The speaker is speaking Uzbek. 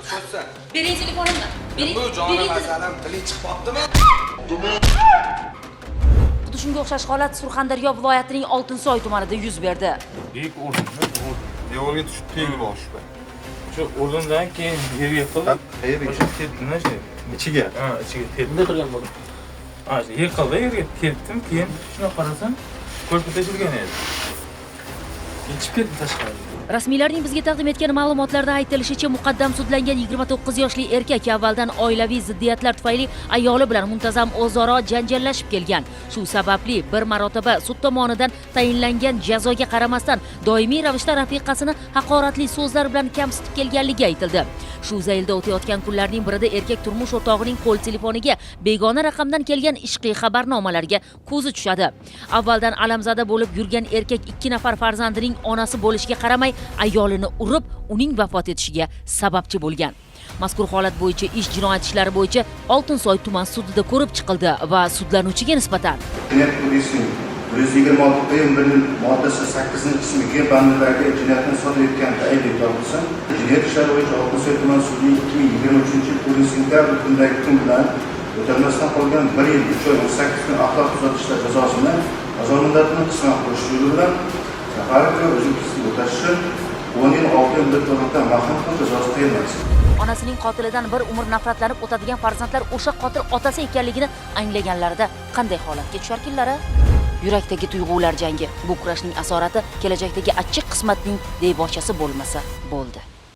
So'zsan. Bering telefonimni. Bering. Bu jonim Bering. Asalim, tiling chiqib qopdimi? Xuddi shunga o'xshash holat Surxondaryo viloyatining Oltinsoy tumanida yuz berdi. Bek urdim, urdim. Devorga tushib tegdi boshi. Shu urdimdan keyin yerga yiqildi. Qayerga? O'sha tepdim shu. Ichiga. Ha, ichiga tepdim. Qilgan bo'ldim. Ha, shu yiqildi, yerga tepdim, keyin shuna qarasam, ko'rpa teshilgan edi. Keyin chiqib ketdim tashqariga. Rasmiylarning bizga taqdim etgan ma'lumotlarda aytilishicha, muqaddam sudlangan 29 yoshli erkak avvaldan oilaviy ziddiyatlar tufayli ayoli bilan muntazam o'zaro janjallashib kelgan. Shu sababli bir marotaba sud tomonidan tayinlangan jazoga qaramasdan doimiy ravishda rafiqasini haqoratli so'zlar bilan kamsitib kelganligi aytildi. Shu zaylda o'tayotgan kunlarning birida erkak turmush o'rtog'ining qo'l telefoniga begona raqamdan kelgan ishqiy xabarnomalarga ko'zi tushadi. Avvaldan alamzada bo'lib yurgan erkak 2 nafar farzandining onasi bo'lishiga qaramay ayolini urib, uning vafot etishiga sababchi bo'lgan. Mazkur holat bo'yicha ish jinoyat ishlari bo'yicha Oltinsoy tuman sudida ko'rib chiqildi va sudlanuvchiga nisbatan Jinoyat kodeksining 126 qm 1 moddasi 8 qismi G bandidagi jinoyatni sodir etgan aybli topilsin. Jinoyat ishlari bo'yicha Oltinsoy tuman sudining 2023 yil 4 sentyabr kunidagi hukm bilan o'talmasdan qolgan 1 yil 3 oy 18 kun axloq tuzatishlar jazosini jazo muddatini qisman qo'shish yo'li bilan Safarovga uzluksiz o'tash uchun 10 yil 6 oy muddat ozodlikdan mahrum qilish jazosi tayinlansin. Onasining qotilidan bir umr nafratlanib o'tadigan farzandlar o'sha qotil otasi ekanligini anglaganlarida qanday holatga tusharkinlar? Yurakdagi tuyg'ular jangi. Bu kurashning asorati kelajakdagi achchiq qismatning debochasi bo'lmasa bo'ldi.